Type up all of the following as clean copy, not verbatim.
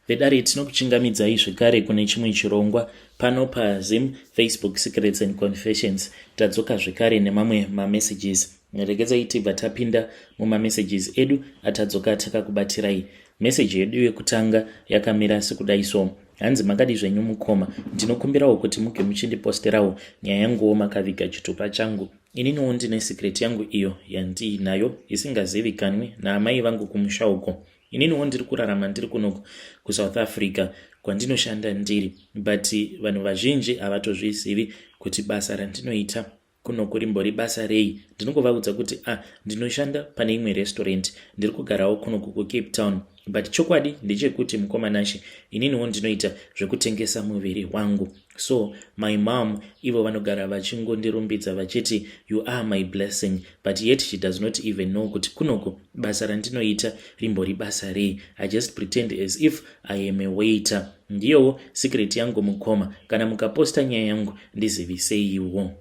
Vedare, tinokuchingamidzai zvekare kune chimwe chirongwa pano paZim Facebook Secrets and Confessions. Tadzoka zvekare nemamwe mamessages. Regedzai tibva tapinda mumamessages edu atadzoka takakubatirai. Meseji yedu yekutanga yakamira sekudai so. Hanzi, "Makadi zvenyu mukoma? Ndinokumbirawo kuti muge muchindiposterawo nyaya yanguwo makaviga chitupa changu. Ininiwo ndine secret yangu iyo yandiinayo isingazivikanwi naamai vangu kumusha uko. Ininiwo ndiri kurarama ndiri kunoku kuSouth Africa kwandinoshanda ndiri, but vanhu vazhinji havatozvizivi kuti basa randinoita kunoku rimbori basa rei. Ndinongovaudza kuti ah, ndinoshanda pane imwe restaurant, ndiri kugarawo kunoku kuCape Town, but chokwadi ndechekuti, mukoma Nashe, ininiwo ndinoita zvekutengesa muviri wangu. So my mom ivo vanogara vachingondirumbidza vachiti, 'You are my blessing,' but yet she does not even know kuti kunoku basa randinoita rimbori basa rei. I just pretend as if I am a waiter. Ndiyowo secret yangu mukoma. Kana mukaposta nyaya yangu, ndiziviseiwo."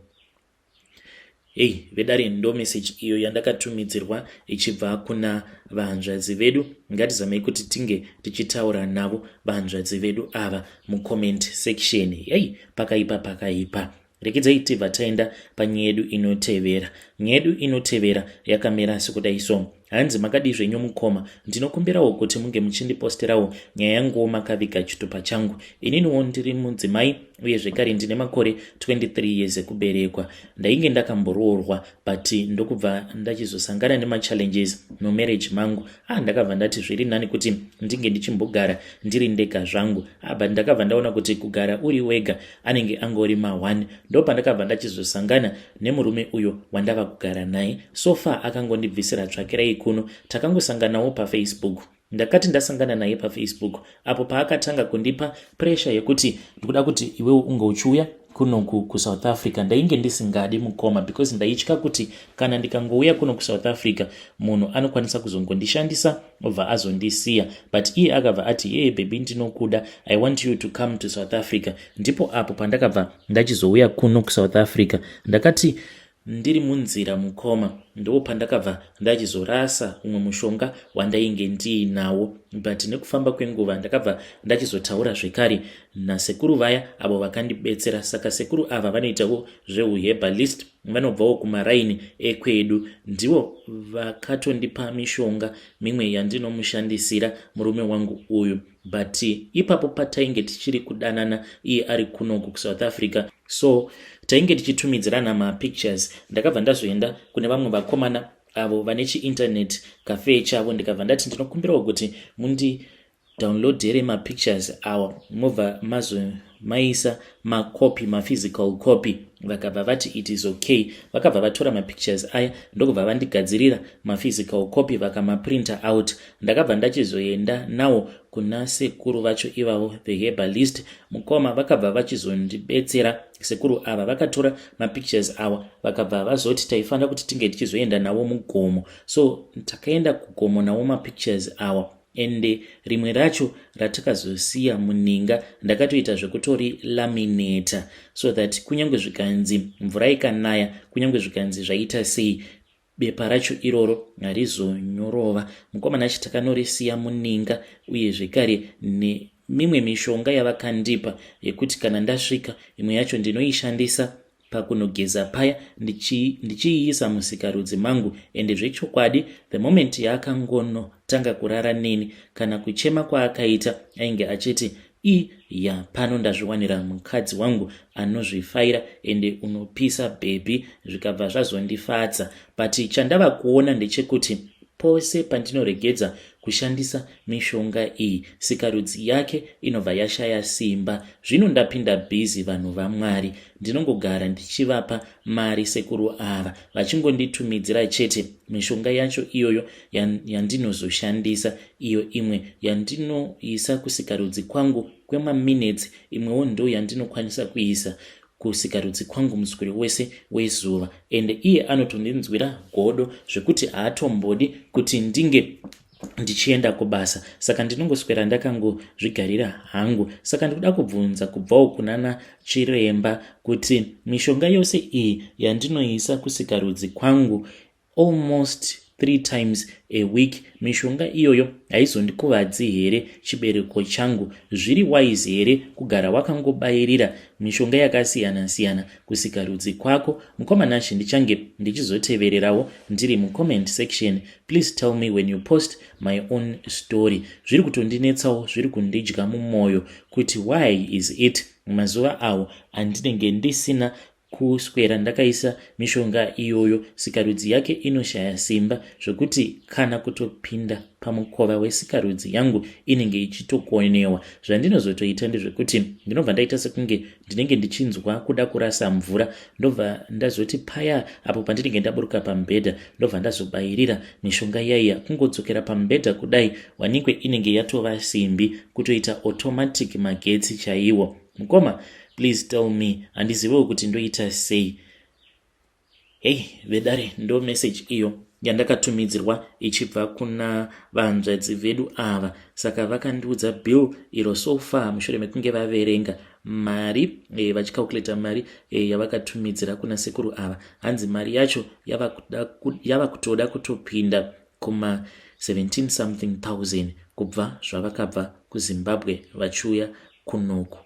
Hei vedare, ndo meseji iyo yandakatumidzirwa ichibva kuna vahanzvadzi vedu. Ngatizamei kuti tinge tichitaura navo vahanzvadzi vedu ava mucomment section. Hei, pakaipa, pakaipa. Rekedzai tibva taenda panyaya yedu inotevera. Nyaya yedu inotevera yakamira sekudai so. Hanzi, "Makadi zvenyu mukoma? Ndinokumbirawo kuti munge muchindiposterawo nyaya yanguwo makaviga chitupa changu. Ininiwo ndiri mudzimai uye zvekare ndine makore 23 years ekuberekwa. Ndainge ndakamboroorwa, but ndokubva ndachizosangana nemachallenges mumarriage mangu. Ah, ndakabva ndati zviri nani kuti ndinge ndichimbogara ndiri ndega zvangu. Ah, but ndakabva ndaona kuti kugara uri wega anenge angori ma1. Ndo pandakabva ndachizosangana nemurume uyo wandava kugara naye. So far akangondibvisira tsvakirai kuno. Takangosanganawo paFacebook. Ndakati ndasangana naye paFacebook, apo paakatanga kundipa pressure yekuti ndikuda kuti iwewo unge uchiuya kunoku kuSouth Africa. Ndainge ndisingadi mukoma, because ndaitya kuti kana ndikangouya kuno kuSouth Africa, munhu anokwanisa kuzongondishandisa obva azondisiya. But iye akabva ati, 'Yeye baby, ndinokuda. I want you to come to South Africa.' Ndipo apo pandakabva ndachizouya kuno kuSouth Africa. Ndakati ndiri munzira mukoma, ndo pandakabva ndachizorasa umwe mushonga wandainge ndiinawo. But nekufamba kwenguva ndakabva ndachizotaura zvekare nasekuru vaya avo vakandibetsera. Saka sekuru ava vanoitawo zveuherbalist, vanobvawo kumaraini ekwedu. Ndivo vakatondipa mishonga mimwe yandinomushandisira murume wangu uyu. But ipapo patainge tichiri kudanana, iye ari kunoku kuSouth Africa, so tainge tichitumidzirana mapictures. Ndakabva ndazoenda kune vamwe vakomana avo vane chiinternet cafe chavo, ndikabva ndati ndinokumbirawo kuti mundi downloadere mapictures awa, mobva mazomaisa macopy, maphysical copy. Vakabva vati it is okay. Vakabva vatora mapictures aya, ndokubva vandigadzirira maphysical copy, vakamaprinta out. Ndakabva ndachizoenda nawo kuna sekuru vacho ivavo, the herbalist. Mukoma, vakabva vachizondibetsera sekuru ava. Vakatora mapictures awa, vakabva vazoti taifanira kuti tinge tichizoenda nawo mugomo. So takaenda kugomo nawo mapictures awa, ende rimwe racho ratakazosiya muninga, ndakatoita zvekutori laminata so that kunyange zvikanzi mvura ikanaya, kunyange zvikanzi zvaita sei, bepa racho iroro harizonyorova. Mukomana achi takanorisiya muninga, uye zvekare nemimwe mishonga yavakandipa yekuti kana ndasvika, imwe yacho ndinoishandisa pakunogeza paya, ndichiiisa musikarudzi mangu. Ende zvechokwadi, the moment yaakangonotanga kurara neni, kana kuchema kwaakaita, ainge achiti, 'Iya, pano ndazviwanira mukadzi wangu anozvifaira, ende unopisa baby.' Zvikabva zvazondifadza. But chandava kuona ndechekuti pose pandinoregedza kushandisa mishonga iyi, sikarudzi yake inobva yashaya simba. Zvino ndapinda busy, vanhu vaMwari. Ndinongogara ndichivapa mari sekuru ava, vachingonditumidzira chete mishonga yacho iyoyo yandinozoshandisa, iyo imwe yandinoisa kusikarudzi kwangu kwemaminetsi, imwewo ndo yandinokwanisa kuisa kusikarudzi kwangu muswiri wese wezuva. Ende iye anotondinzwira godo zvekuti haatombodi kuti ndinge ndichienda kubasa, saka ndinongoswera ndakangozvigarira hangu. Saka ndikuda kubvunza kubvawo kunana chiremba kuti mishonga yose iyi yandinoisa kusikarudzi kwangu almost Three times a week. Mishonga iyoyo haizondikuvadzi here chibereko changu? Zviri wise here kugara wakangobayirira mishonga yakasiyana-siyana kusikarudzi kwako? Mukoma Nashe, ndichange ndichizotevererawo ndiri mucomment section. Please tell me when you post my own story. Zviri kutondinetsawo, zviri kundidya mumwoyo kuti why is it mazuva awo andinenge ndisina kuswera ndakaisa mishonga iyoyo, sikarudzi yake inoshaya simba zvokuti kana kutopinda pamukova wesikarudzi yangu inenge ichitokonewa. Zvandinozotoita ndezvekuti ndinobva ndaita sekunge ndinenge ndichinzwa kuda kurasa mvura, ndobva ndazoti paya apo pandinenge ndaburuka pamubhedha, ndobva ndazobayirira mishonga yaiya. Kungodzokera pamubhedha kudai, wanikwe inenge yatova simbi, kutoita automatic magetsi chaiwo. Mukoma, please tell me, handizivewo kuti ndoita sei. Hei vedare, ndo message iyo yandakatumidzirwa ichibva kuna vanzvadzi vedu ava. Saka vakandiudza bill iro so far mushure mekunge vaverenga mari, vachicalculata mari yavakatumidzira kuna sekuru ava. Hanzi mari yacho yava kutoda kutopinda kuma 17 something thousand kubva zvavakabva kuZimbabwe vachiuya kunoku.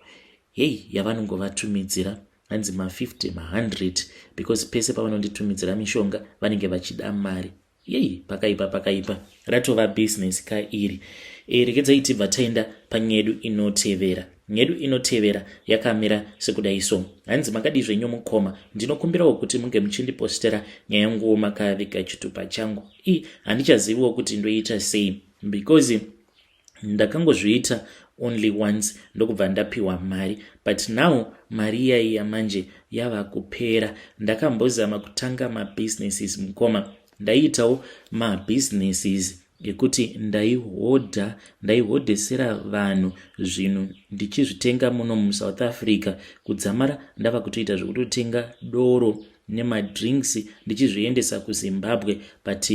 Hei, yavanongovatumidzira, hanzi ma50, ma100, because pese pavanonditumidzira mishonga vanenge vachida mari. Yei, pakaipa, pakaipa, ratova bhizinesi kairi. Regedzai tibva taenda panyedu inotevera. Nyedu inotevera yakamira sekudai so. Hanzi, "Makadii zvenyu mukoma? Ndinokumbirawo kuti munge muchindipostera nyaya yanguwo makaviga chitupa changu. I handichaziviwo kuti ndoita sei because ndakangozviita only once, ndokubva ndapiwa mari, but now mari iyaiya manje yava kupera. Ndakambozama kutanga mabusinesses mukoma. Ndaiitawo mabusinesses ekuti ndaihodha, ndaihodhesera vanhu zvinhu ndichizvitenga muno muSouth Africa, kudzamara ndava kutoita zvekutotenga doro nemadrinks ndichizviendesa kuZimbabwe, but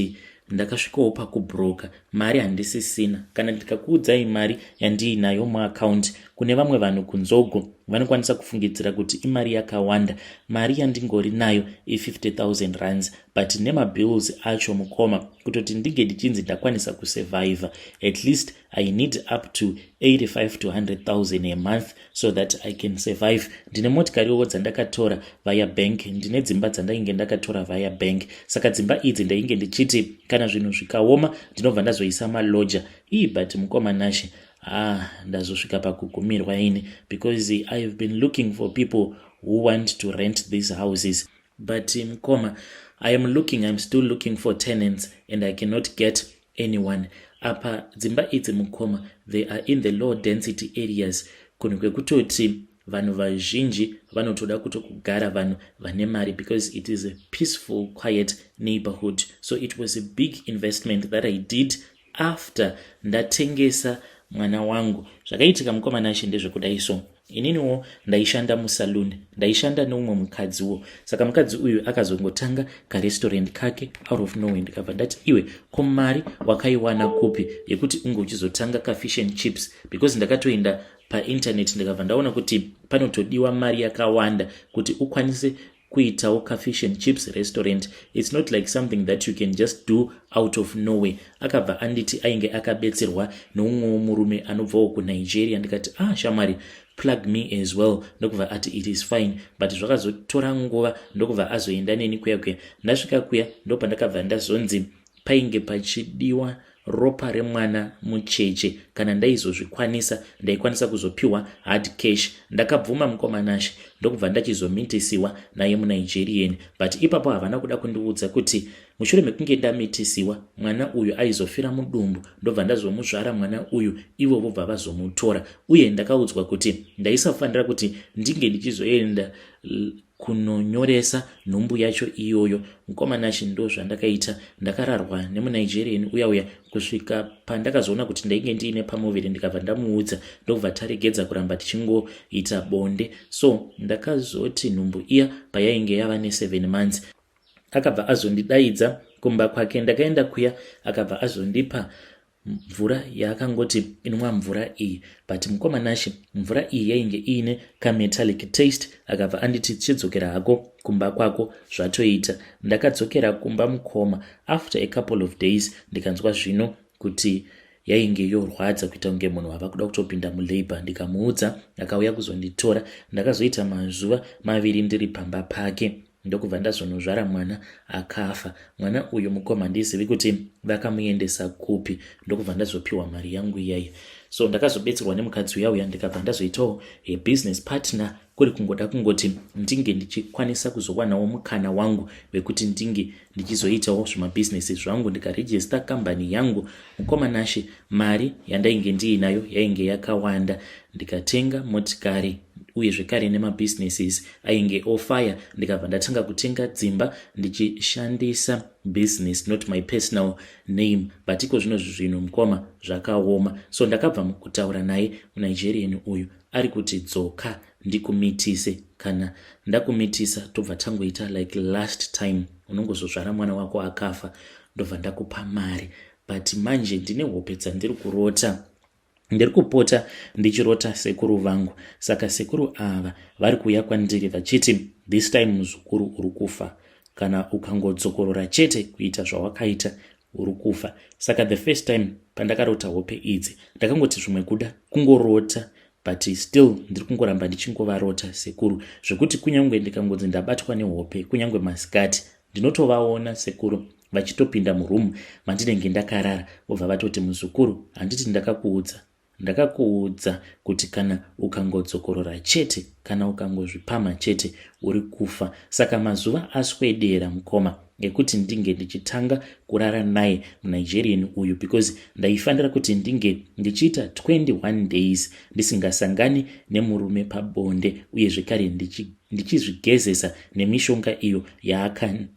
ndakasvikawo pakubroka. Mari handisisina. Kana ndikakuudzai mari yandiinayo muakaunti, kune vamwe vanhu kunzogo vanokwanisa kufungidzira kuti imari yakawanda. Mari yandingori nayo i50 000 rands, but nemabills acho mukoma, kutoti ndinge ndichinzi ndakwanisa kusurvive, at least I need up to 85 to 100 000 a month so that I can survive. Ndine motikariwo dzandakatora via bank, ndine dzimba dzandainge ndakatora via bank. Saka dzimba idzi ndainge ndichiti kana zvinhu zvikaoma ndinobva ndazoisa maloja ii. But mukoma Nashe, ah, ndazosvika pakugumirwa ini because I have been looking for people who want to rent these houses, but mukoma, I am looking, I'm still looking for tenants and I cannot get anyone. Apa dzimba idzi mukoma, they are in the low density areas, kunhu kwekutoti vanhu vazhinji vanotoda kutokugara vanhu vane mari because it is a peaceful, quiet neighborhood. So it was a big investment that I did after ndatengesa mwana wangu. Zvakaitika mukoma Nashe ndezvekudai so. Ininiwo ndaishanda musaluni, ndaishanda neumwe mukadziwo. Saka mukadzi uyu akazongotanga karestaurant kake out of nowhere. Ndikabva ndati, 'Iwe, ko mari wakaiwana kupi yekuti unge uchizotanga kafish and chips?" Because ndakatoenda painternet, ndikabva ndaona kuti panotodiwa mari yakawanda kuti ukwanise kuitawo kafish and chips restaurant. It's not like something that you can just do out of nowhere. Akabva anditi ainge akabetserwa neumwewo murume anobvawo kuNigeria. Ndikati, "Ah, shamwari, plug me as well." Ndokubva ati, "It is fine." But zvakazotora nguva, ndokubva azoenda neni kuya kuya. Ndasvika kuya, ndopandakabva ndazonzi painge pachidiwa ropa remwana mucheche. Kana ndaizozvikwanisa, ndaikwanisa kuzopiwa hard cash. Ndakabvuma mukoma Nashe, ndokubva ndachizomitisiwa naye muNigerian. But ipapo havana kuda kundiudza kuti mushure mekunge ndamitisiwa, mwana uyu aizofira mudumbu, ndobva ndazomuzvara mwana uyu, ivo vobva vazomutora. Uye ndakaudzwa kuti ndaisafanira kuti ndinge ndichizoenda kunonyoresa nhumbu yacho iyoyo. Mukoma Nashe, ndo zvandakaita. Ndakararwa nemuNigerian uya uya kusvika pandakazoona kuti ndainge ndiine pamuviri. Ndikabva ndamuudza, ndokubva taregedza kuramba tichingoita bonde. So ndakazoti nhumbu iya payainge yava ne7 months, akabva azondidaidza kumba kwake. Ndakaenda kuya, akabva azondipa Mvura yaakangoti inwa mvura iyi, but mukoma Nashe, mvura iyi yainge iine kametallic taste. Akabva anditi, "Chidzokera hako kumba kwako, zvatoita." Ndakadzokera kumba, mukoma. After a couple of days ndikanzwa zvino kuti yainge yorwadza, kuita kunge munhu ava kuda kutopinda mulabour. Ndikamuudza, akauya kuzonditora. Ndakazoita mazuva 2 ndiri pamba pake, ndokubva ndazonozvara mwana akafa. Mwana uyu, mukoma, handizivi kuti vakamuendesa kupi. Ndokubva ndazopiwa mari yangu iyaiya. So ndakazobetserwa nemukadzi uya uya, ndikabva ndazoitawo business partner, kuri kungoda kungoti ndinge ndichikwanisa kuzowanawo mukana wangu wekuti ndinge ndichizoitawo zvimabhizinesi zvangu, ndikaregister kambani yangu. Mukoma Nashe, mari yandainge ndiinayo yainge yakawanda. Ndikatenga motikari, uye zvekare nemabhizinesis ainge ofaya. Ndikabva ndatanga kutenga dzimba ndichishandisa business, not my personal name. But iko zvino zvinhu, mukoma, zvakaoma. So ndakabva mukutaura naye muNigerian uyu, ari kuti, "Dzoka ndikumitise. Kana ndakumitisa, tobva tangoita like last time, unongozozvara mwana wako akafa, ndobva ndakupa mari." But manje ndine hope dzandiri kurota. Ndiri kupota ndichirota sekuru vangu. Saka sekuru ava vari kuuya kwandiri vachiti, "This time, muzukuru, uri kufa. Kana ukangodzokorora chete kuita zvawakaita, uri kufa." Saka the first time pandakarota hope idzi, ndakangoti zvimwe kuda kungorota, but still ndiri kungoramba ndichingovarota sekuru, zvekuti kunyange ndikangonzi ndabatwa nehope, kunyange masikati, ndinotovaona sekuru vachitopinda murumu mandinenge ndakarara, vobva vatoti, "Muzukuru, handiti ndakakuudza? Ndakakuudza kuti kana ukangodzokorora chete, kana ukangozvipama chete, uri kufa." Saka mazuva aswedera, mukoma, ekuti ndinge ndichitanga kurara naye muNigerian uyu, because ndaifanira kuti ndinge ndichiita 21 days ndisingasangani nemurume pabonde, uye zvekare ndichizvigezesa nemishonga iyo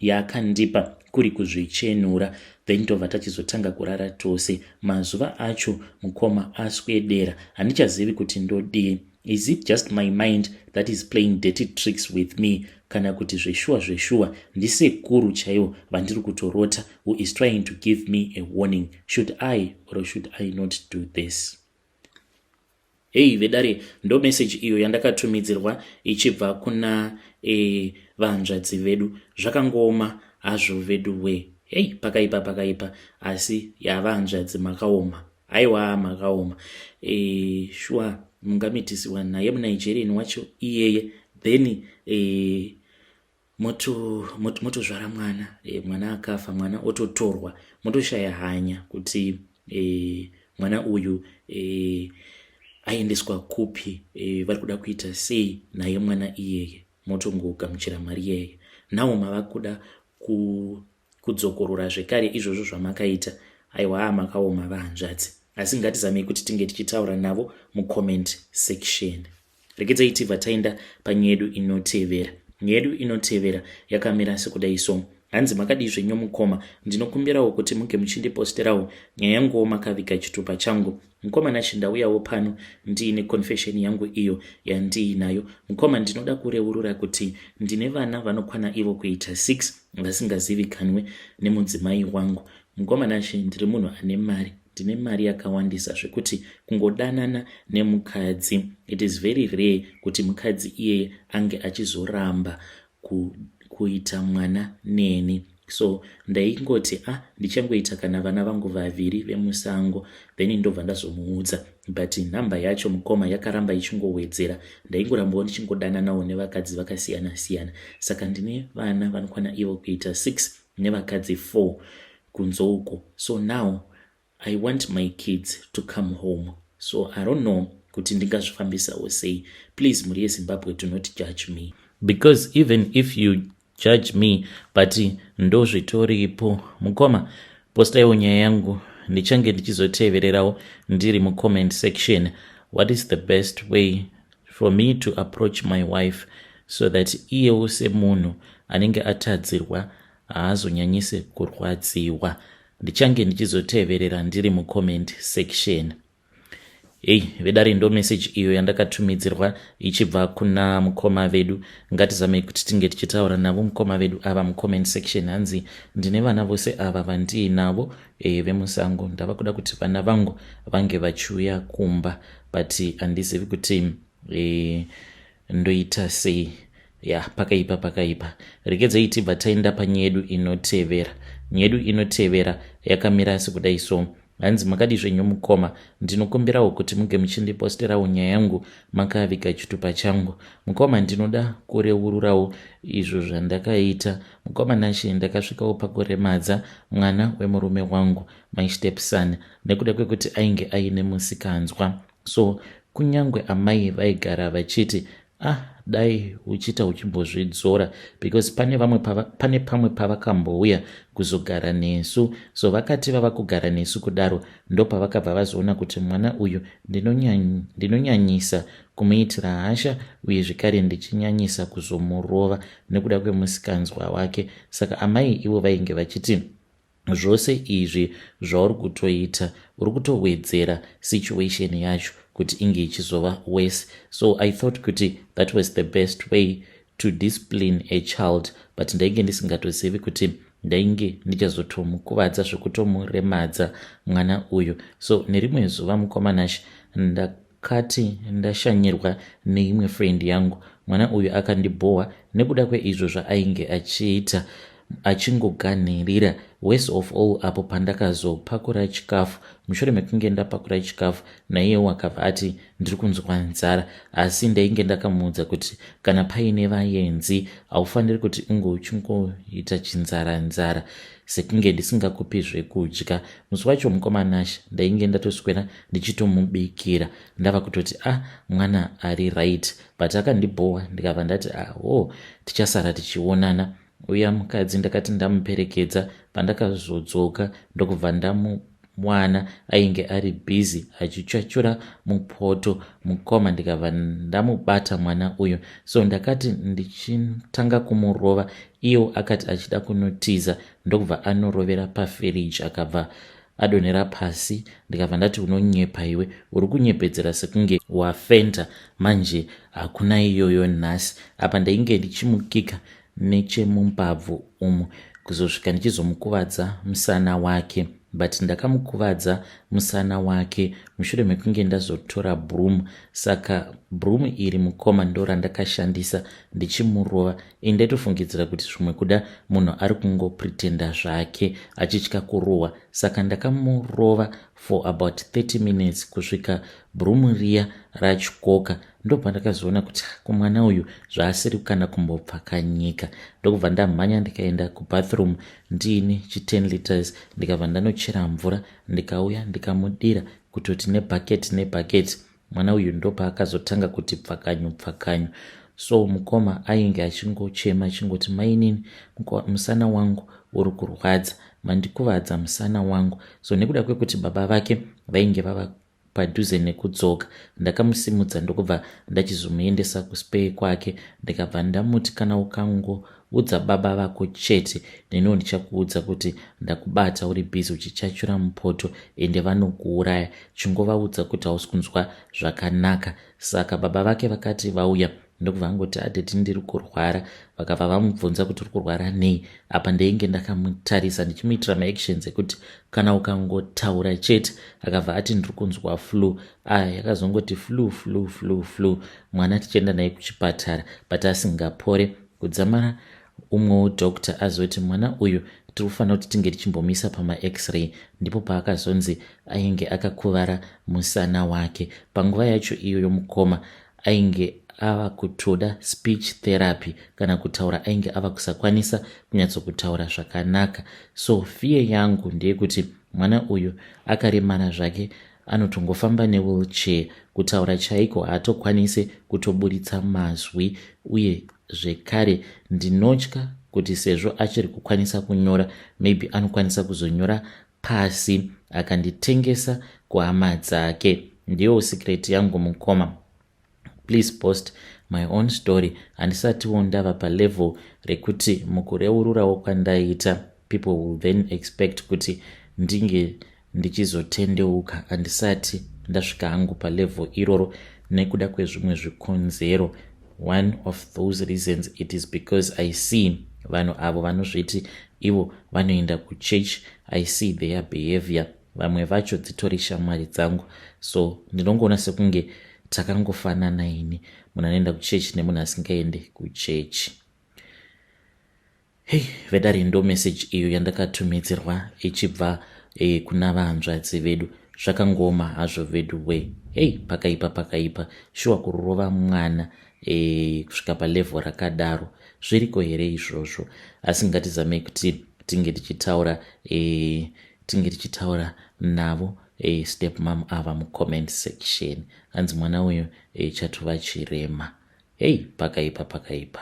yaakandipa, kuri kuzvichenura, then tobva tachizotanga kurara tose. Mazuva acho, mukoma, aswedera. Handichazivi kuti ndodii. Is it just my mind that is playing dirty tricks with me, kana kuti zveshuwa zveshuwa ndisekuru chaivo vandiri kutorota who is trying to give me a warning? Should I or should I not do this? Hei vedare, ndo meseji iyo yandakatumidzirwa ichibva kuna vanzvadzi vedu. Zvakangooma hazvo vedu we. Hei, pakaipa, pakaipa. Asi yavanzvadzi, makaoma. Aiwa, makaoma. Shuwa mungamitisiwa naye muNigerian wacho iyeye, then motozvara mwana, mwana akafa, mwana ototorwa, motoshaya hanya kuti mwana uyu aendeswa kupi, vari kuda kuita sei naye mwana iyeye, motongogamuchira mari iyeye. Nawo mava kuda kudzokorora zvekare izvozvo zvamakaita. Aiwa, makaoma vahanzvadzi. Asi ngatizamei kuti tinge tichitaura navo mucomment section. Regedzai tibva taenda panyaya yedu inotevera. Nyaya yedu inotevera yakamira sekudai. So hanzi, "Makadii zvenyu mukoma? Ndinokumbirawo kuti munge muchindiposterawo nyaya yanguwo makaviga chitupa changu. Mukoma Nashe, ndauyawo pano ndiine confession yangu iyo yandiinayo. Mukoma, ndinoda kureurura kuti ndine vana vanokwana ivo kuita 6 vasingazivikanwe nemudzimai wangu. Mukoma Nashe, ndiri munhu ane mari. Ndine mari yakawandisa zvekuti kungodanana nemukadzi, it is very rare kuti mukadzi iyeye ange achizoramba kuita mwana neni. So ndaingoti, ah, ndichangoita kana vana vangu vaviri vemusango, then ndobva ndazomuudza. But nhamba yacho, mukoma, yakaramba ichingowedzera. Ndaingorambawo ndichingodananawo nevakadzi vakasiyana siyana. Saka ndine vana vanokwana ivo kuita 6 nevakadzi 4 kunze uko. So now I want my kids to come home, so I don't know kuti ndingazvifambisawo sei. Please, mhuri yeZimbabwe, do not judge me, because even if you judge me, but ndozvitoripo. Mukoma, postaiwo nyaya yangu, ndichange ndichizotevererawo ndiri mucomment section. What is the best way for me to approach my wife so that iyewo semunhu anenge atadzirwa haazonyanyise kurwadziwa? Ndichange ndichizoteverera ndiri mucomment section." Hei vedare, ndo message iyo yandakatumidzirwa ichibva kuna mukoma vedu. Ngatizamei kuti tinge tichitaura navo mukoma vedu ava mucomment section. Hanzi ndine vana vose ava vandiinavo vemusango. Ndava kuda kuti vana vangu vange vachiuya kumba, but handizivi kuti ndoita sei. Ya, pakaipa, pakaipa. Regedzai tibva taenda panyaya yedu inotevera. Nyaya yedu inotevera yakamira sekudai. So hanzi, "Makadi zvenyu mukoma? Ndinokumbirawo kuti muge muchindiposterawo nyaya yangu makaviga chitupa changu. Mukoma, ndinoda kureururawo izvo zvandakaita. Mukoma Nashe, ndakasvikawo pakuremadza mwana wemurume wangu, my stepson, nekuda kwekuti ainge aine musikanzwa. So kunyange amai vaigara vachiti, 'Ah, dai uchiita uchimbozvidzora,' because pane vamwe pane pamwe pavakambouya kuzogara nesu. So vakati vava kugara nesu kudaro, ndopavakabva vazoona kuti mwana uyu ndinonyanyisa kumuitira hasha, uye zvekare ndichinyanyisa kuzomurova nekuda kwemusikanzwa wake. Saka amai ivo vainge vachiti, 'Zvose izvi zvauri kutoita, uri kutowedzera situation yacho kuti inge ichizova worse.' So I thought kuti that was the best way to discipline a child, but ndainge ndisingatozivi kuti ndainge ndichazotomukuvadza zvekutomuremadza mwana uyu. So nerimwe zuva, mukoma Nashe, ndakati ndashanyirwa neimwe friend yangu, mwana uyu akandibhohwa nekuda kweizvo zvaainge achiita, achingoganhirira. Worst of all, apo pandakazopakura chikafu, mushure mekunge ndapakura chikafu, naiyewo akabva ati, 'Ndiri kunzwa nzara.' Asi ndainge ndakamuudza kuti kana paine vaenzi haufaniri kuti unge uchingoita chinzara nzara sekunge ndisingakupi zvekudya. Musi wacho, mukoma Nashe, ndainge ndatoswera ndichitomubikira, ndava kutoti, 'Ah, mwana ari right,' but akandibhowa. Ndikabva ndati, 'Aho, ah, tichasara tichionana.' Uya mukadzi ndakati ndamuperekedza, pandakazodzoka ndokubva ndamuwana ainge ari busy achichachura mupoto, mukoma. Ndikabva ndamubata mwana uyu. So ndakati ndichitanga kumurova, iwo akati achida kunotiza, ndokubva anorovera pafiriji, akabva adonhera pasi. Ndikabva ndati, 'Unonyepa iwe, uri kunyepedzera sekunge wafenda. Manje hakuna iyoyo nhasi.' Apa ndainge ndichimukika nechemumbabvu umu kuzosvika ndichizomukuvadza musana wake. But ndakamukuvadza musana wake mushure mekunge ndazotora broom. Saka broom iri, mukoma, ndo randakashandisa ndichimurova. Ini ndaitofungidzira kuti zvimwe kuda munhu ari kungopretenda zvake achitya kurohwa. Saka ndakamurova for about 30 minutes kusvika broom riya ratyoka. Ndopandakazoona kuti kumwana uyu zvaasiri kana kumbopfakanyika. Ndokubva ndamhanya ndikaenda kubathroom ndiine chi10 liters, ndikabva ndanochera mvura, ndikauya ndikamudira kutoti nebhaketi nebhaketi. Mwana uyu ndopaakazotanga kuti pfakanyu pfakanyu. So mukoma, ainge achingochema achingoti, 'Mainini, musana wangu uri kurwadza, mandikuvadza musana wangu.' So nekuda kwekuti baba vake vainge vava padhuze nekudzoka, ndakamusimudza ndokubva ndachizomuendesa kuspare kwake. Ndikabva ndamuti, 'Kana ukangoudza baba vako chete, neniwo ndichakuudza kuti ndakubata uri busy uchichachura mupoto, ende vanokuuraya. Chingovaudza kuti hausi kunzwa zvakanaka.' Saka baba vake vakati vauya, ndokubva angoti, 'Adaddy, ndiri kurwara.' Vakabva vamubvunza kuti, 'Uri kurwara nei?' Apa ndainge ndakamutarisa ndichimuitira maactions ekuti kana ukangotaura chete. Akabva ati, 'Ndiri kunzwa flu.' Aya yakazongoti flu, flu, flu, flu, mwana tichienda naye kuchipatara, but asingapore kudzamara umwewo doctor azoti mwana uyu tiri kufanira kuti tinge tichimbomisa pamaX-ray. Ndipo paakazonzi ainge akakuvara musana wake. Panguva yacho iyoyo, mukoma, ainge ava kutoda speech therapy. Kana kutaura ainge ava kusakwanisa kunyatsokutaura zvakanaka. So fear yangu ndeyekuti mwana uyu akaremara zvake, anotongofamba newheelchair. Kutaura chaiko haatokwanisi kutoburitsa mazwi. Uye zvekare ndinotya kuti sezvo achiri kukwanisa kunyora, maybe anokwanisa kuzonyora pasi akanditengesa kuhama dzake. Ndiyo secret yangu, mukoma. Please post my own story. Handisatiwo ndava palevel rekuti mukureururawo kwandaita, people will then expect kuti ndinge ndichizotendeuka. Handisati Ndasvika hangu palevel iroro nekuda kwezvimwe zvikonzero. One of those reasons, it is because I see vanhu avo vanozviti ivo vanoenda kuchurch, I see their behavior. Vamwe vacho dzitori shamwari dzangu, so ndinongoona sekunge takangofanana ini, munhu anoenda kuchechi nemunhu asingaendi kuchechi. Hei vedare, ndo message iyo yandakatumidzirwa ichibva kuna vahanzvadzi vedu. Zvakangoma hazvo vedu we. Hei, pakaipa, pakaipa shuwa. Kurova mwana kusvika palevel rakadaro, zviriko here izvozvo? Asi ngatizamei kuti tinge tichitaura navo step mum ava mucomment section. Hanzi mwana uyu chatova chirema. Hei, pakaipa, pakaipa.